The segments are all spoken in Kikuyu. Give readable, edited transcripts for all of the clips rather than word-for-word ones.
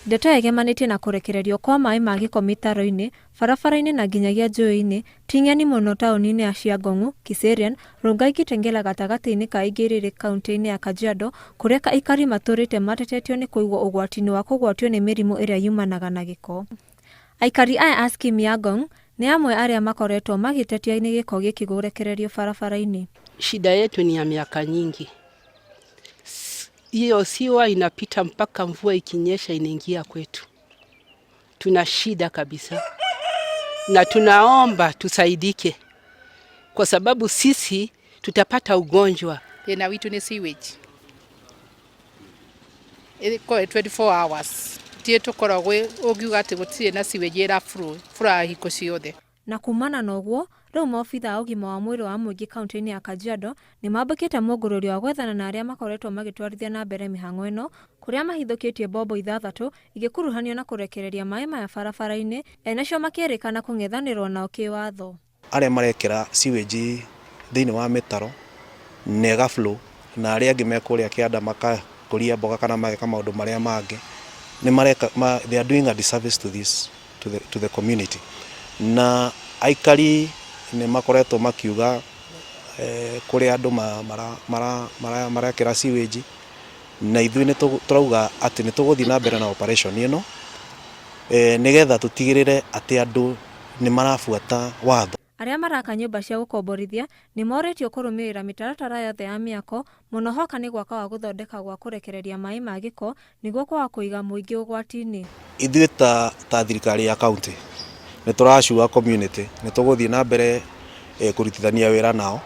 Ndeto ĩgemanĩtie na kũrekererio kwa maĩ ma gĩko mĩtaro-inĩ, barabara-inĩ na nginyagia njũĩ-inĩ ti ng'eni mũno taũni-inĩ cia Ngong'u, Kiserian, Rongai, Kitengela gatagatĩ-inĩ ka ingĩ iria irĩ kaunti-inĩ ya Kajiado kũrĩa aikari matũrĩte matetetio nĩ kũigwo ũgwati-inĩ wa kũgwatio nĩ mĩrimũ ĩrĩa yumanaga na gĩko. Aikari aya a skimu ya Ngong nĩ amwe arĩa makoretwo magĩtetia nĩ gĩko gĩkĩ kũrekererio barabara-inĩ. Shida yetu ni ya miaka nyingi. Hiyo sewer inapita mpaka mvua ikinyesha inaingia kwetu. Tuna shida kabisa, na tunaomba tusaidike, kwa sababu sisi tutapata ugonjwa. Thĩna witũ nĩ sewage ĩkorwo 24 hours tie tũkoragwo ũngiuga atĩ gũtirĩ na sewage ĩra flow flow hingo ciothe. Na kumana na ũguo, rĩu maobitha a ũgima wa mwĩrĩ wa mũingĩ kaunti-inĩ ya Kajiado nĩ mambũkĩte mũngũrũrio wa gwethana na arĩa makoretwo magĩtwarithia na mbere mĩhang'o ĩno, kũrĩa mahithũkĩtie mbombo 6 igĩkuruhanio na kũrekereria maĩ maya barabara-inĩ, enacio makĩrĩkana kũng'ethanĩrwo nao kĩwatho. Arĩa marekĩra sewage thĩinĩ wa mĩtaro na ĩga flow, na arĩa angĩ me kũrĩa kĩanda makakũria mboga kana mageka maũndũ marĩa mangĩ, nĩ mareka they are doing a disservice to this to the community. Na aikari nĩ makoretwo makiuga kũrĩa andũ marekĩra sewage, na ithuĩ nĩ tũrauga atĩ nĩ tũgũthiĩ na mbere na operation ĩno nĩgetha tũtigĩrĩre atĩ andũ nĩ marabuata watho. Arĩa maraka nyũmba cia gũkomborithia nĩ morĩtio kũrũmĩrĩra mĩtaratara yothe ya mĩako, mũno hoka nĩ gwaka wa gũthondeka gwa kũrekereria maĩ ma gĩko nĩguo kwaga kũiga mũingĩ ũgwati-inĩ. Ithuĩ ta thirikari ya county nĩ tũracua community nĩ tũgũthiĩ na mbere kũrutithania wĩra nao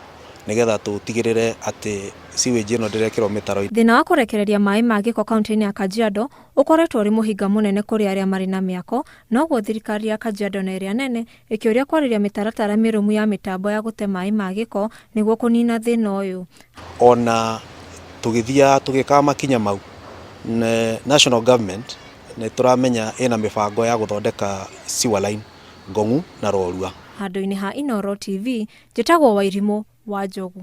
nĩgetha tũtigĩrĩre atĩ sewage ĩno ndĩrekĩrwo mĩtaro-inĩ. Thĩna wa kũrekereria maĩ ma gĩko kaunti-inĩ ya Kajiado ũkoretwo ũrĩ mũhĩnga mũnene kũrĩ arĩa marĩ na mĩako, noguo thirikari ya Kajiado na ĩrĩa nene ĩkĩũria kwarĩria mĩtaratara mĩrũmu ya mĩtambo ya gũte maĩ ma gĩko nĩguo kũnina thĩna ũyũ. Ona tũgĩthiaga tũgĩkaga makinya mau, national government nĩ tũramenya ĩna mĩbango ya gũthondeka sewer line Ngong'u na Rorua. Handũ-inĩ ha Inooro TV, njĩtagwo Wairimũ wa Njogu.